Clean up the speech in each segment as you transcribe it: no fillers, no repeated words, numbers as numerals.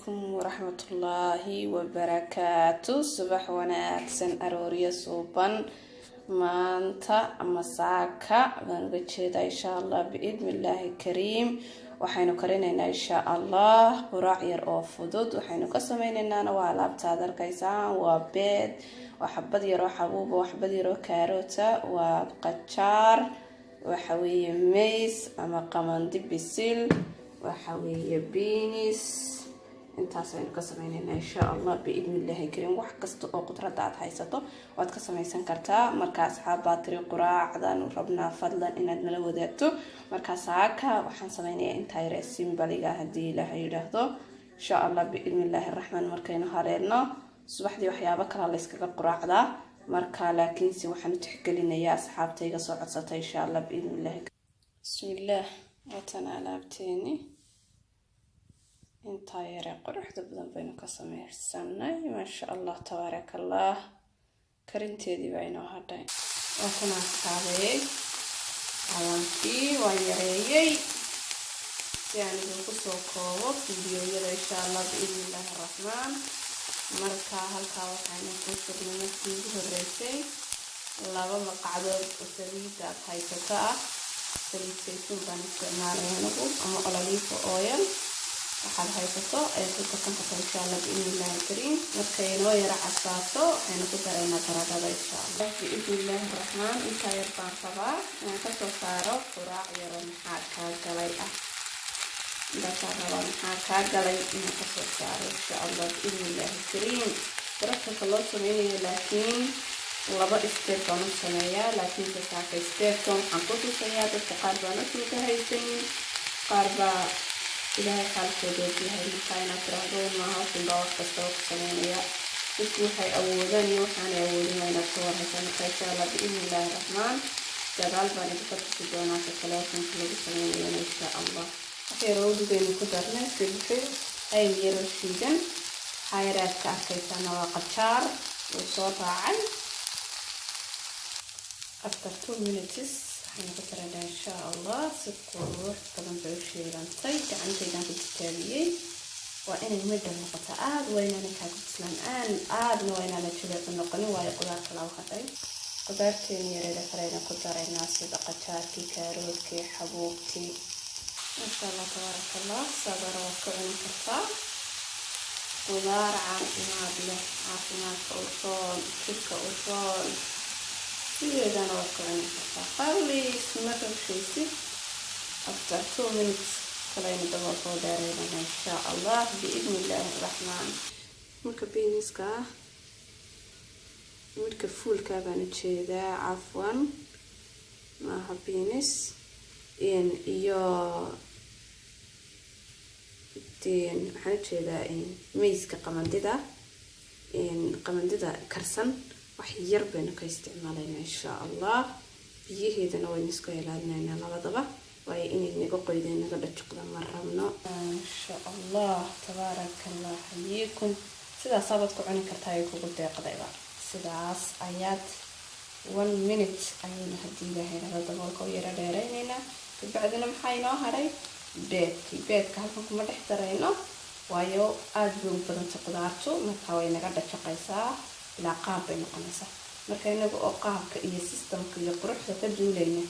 Waraxmatullaahi wabarakaatu. Subax wanaagsan, arooryo suuban. Maanta ama saaka baan uga jeedaa, insha Allah biidni illaahi kariim, waxaynu karinaynaa insha Allah quraac yar oo fudud. Waxaynu ka sameynaynaana waa alaabta aad arkaysaan: waa beed, waa xabad yaroo xabuuba, waa xabad yaroo kaaroota, waa qajaar, waxa weeye mays ama qamandi bisil, waxa weeye beans. Intaas aynu ka sameyneynaa insha Allah biidni illaahi kariim. Wax kasta oo qudradda aad haysato waad ka sameysan kartaa. Marka asxaab baa tiri, "Quraacdaanu rabnaa, fadlan inaad nala wadaagto." Markaa saaka waxaan sameynayaa intaa yare simple-iga, haddii Ilaaha yidhaahdo, insha Allah biidni illaahi raxmaan. Markaynu hareerno subaxdii, waxyaabo kalaa la yskaga quraacdaa marka, laakiinse waxaan u tixgelinayaa asxaabtayga soo codsatay, insha Allah biidni illahi. Bismillaah, waatan alaabteeni. Intaa yaree quruxda badan baynu ka sameysanay, maasha Allah, tabaaraka Allah. Karinteedii baa inoo hadhay. Waatana asxaabeeyey, oven-kii waan yareeyey si aan idinku soo koobo fiidiyoyada, insha Allah biidni illaahi araxmaan. Marka halkaa waxaynu ku shubnay markii ugu horeysay 2 maqacdood oo saliidda aad haysato ah. Saliid saytuun baan isticmaalay anigu ama olive oil, waxaad haysato ayaad ku karsan kartaa, insha Allah biidni illaahi kariim. Markay inoo yaro casaato, waxaynu ku daraynaa baradhada, insha Allah biidni illaahi raxmaan. Intaa yar baan rabaa inaan kasoo saaro quraac yaro maxaa kaa galay ah. Intaasaan rabaa maxaa kaa galay inaan kasoo saaro, insha Allah biidni illaahi kariim. Barashanka loo sameynayo laakiin laba step baan u sameeyaa, laakiinse saaka step-kan waxaan ku tusayaa dadka qaar baan usulka haysanin, qaar baa Ilaahay xaalkooda ogyahay. Markaa inaad tiraahdo maaha, waxunbaa wax kastaba ku sameynaya. Dadku waxay awoodaan iyo waxaanay awoodin waa inaad ka warhaysaa. Marka insha Allah biidni illaahi raxmaan, gadaal baan idinka tusi doonaa ka kale wasanka lagu sameynayana, insha Allah. Wax yaroo udugaynu ku darnay, filfil, ayl yaroo shiidan. Waxaa yar aad ka arkaysaana waa qajaar uu soo raacay. After 2 minutes waxaynu ku daraynaa, insha Allah. Si qurux badan bay u shiilantay, gacantaydan ku tijaabiyey. Waa inay midha noqoto aada, waa inaanay kaaga bislaan aan aadna, waa inaana jileecu noqonin, waayo qudaar kalaa u hadhay. Qudaarteeni yareeda kaleyna ku daraynaa, sida qajaarkii, kaaroodkii, xabuubtii. Maasha Allah, tabaaraka Allah. Saadara waad ku cuni kartaa, qudaar caafimaad leh, caafimaadka u roon, jirka u roon. Sideedana waad ku cuni kartaa. Qalliis ma rabshaysid. After 2 minutes kalaynu daboolka u dheereynana, insha Allah biidni illaahi araxmaan. Marka beans-ka ah, midhka fuulkaa baan ujeedaa, cafwan, maaha beans, iyo waxaan ujeedaa mayska, qamandida, qamandida karsan wax yar baynu ka isticmaalaynaa, insha Allah. Biyaheedana waynu iska ilaalinaynaa labadaba, waayo inay naga qoyda, naga dhajuqda ma rabno. Maasha Allah, tabaaraka Allah, xayiikum. Sidaasabaad ku cuni kartaa, ay kugu deeqdayba. Sidaas ayaad 1 minute ayaynu, haddii Ilaahay rado, daboolka u yaro dheeraynaynaa. Kabacdina maxaa inoo hadhay? Beedkii. Beedka halkan kuma dhex darayno, waayo aada bay u badantay qudaartu, marka way naga dhajaqaysaa, ilaa qaab bay noqonaysaa. Marka inaga oo qaabka iyo system-ka iyo quruxda ka duulayna,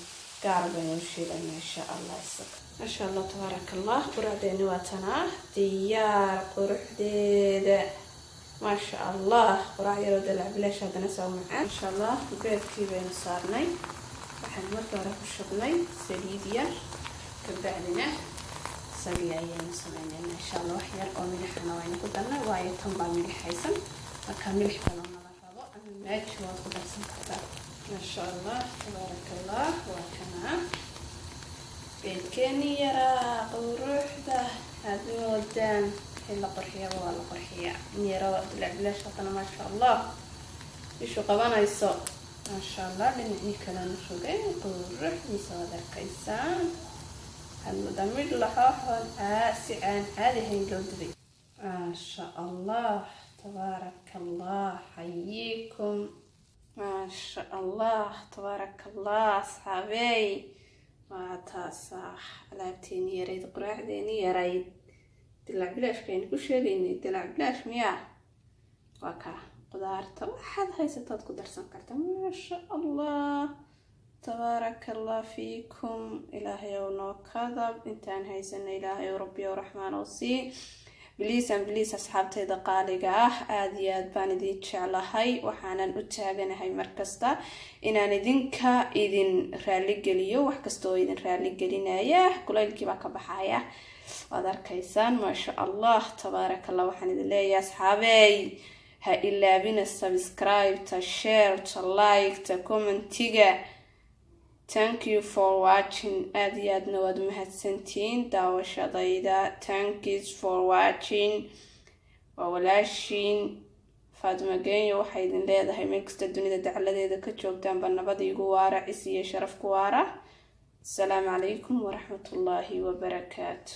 gaar baynu u shiilaynaa, insha Allah isaga. Maasha Allah, tabaaraka Allah. Quraacdeeni waa tanaa, diyaar quruxdeeda, maasha Allah. Quraac yaroo dalac bilaash, haddana saa macaan, maasha Allah. Beedkii baynu saarnay. Waxaan marka hore ku shubnay saliid yar, kabacdina isagii ayaynu sameynayna, insha Allah. Wax yar oo milixana waynu ku darnay, waayo tan baa milixaysan, marka milix badan mala rabo, ama Maggi waad ku darsan kartaa. Maasha Allah, tabaaraka Allah. Waa kanaa beedkeeni yaraa quruxda aad moodaan. Wixii la qurxiyaba waa la qurxiyaa. In yaroo dilac bilaash, haddana maasha Allah, ishu qabanayso, maasha Allah. Dhinacii kalena rogay, quruxdiisa waad arkaysaan. Waxaad moodaa midh laxooxoon si aan caadi ahayn loo dubay. Maasha Allah, tabaaraka Allah, xayiikum. Maasha Allah, tabaaraka Allah. Asxaabey, waa taasaa alaabteeni yarayd, quraacdeeni yarayd. Dilaac bilaashka aynu ku sheegaynay, dilaac bilaash miyaa? Waa kaa. Qudaarta waxaad haysataad ku darsan kartaa. Maasha Allah, tabaaraka Allah fiikum. Ilaahay ow noo kadab intaan haysana, Ilaahay ow, Rabbi ow, Raxmaan ow, sii. Please and please, asxaabtayda qaaliga ah, aada iyo aad baan idin jeclahay. Waxaanan u taaganahay markasta inaan idinka idin raaligeliyo, wax kasta oo idin raaligelinaya. Kulaylkii baa ka baxaya, waad arkaysaan. Maasha Allah, tabaaraka Allah. Waxaan idin leeyahay, asxaabey, ha ilaabina subscribe-ta, share-ta, like-ta, comment-iga. Thank you for watching. Aada iyo aadna waad mahadsantihiin daawashadayda. Thank you for watching. Waa walaashiin Faatimo Genyo. Waxay idin leedahay, meel kasta dunida dacladeeda ka joogtaanba, nabad igu waara, cis iyo sharaf ku waara. Asalaamu calaykum waraxmatullaahi wabarakaatu.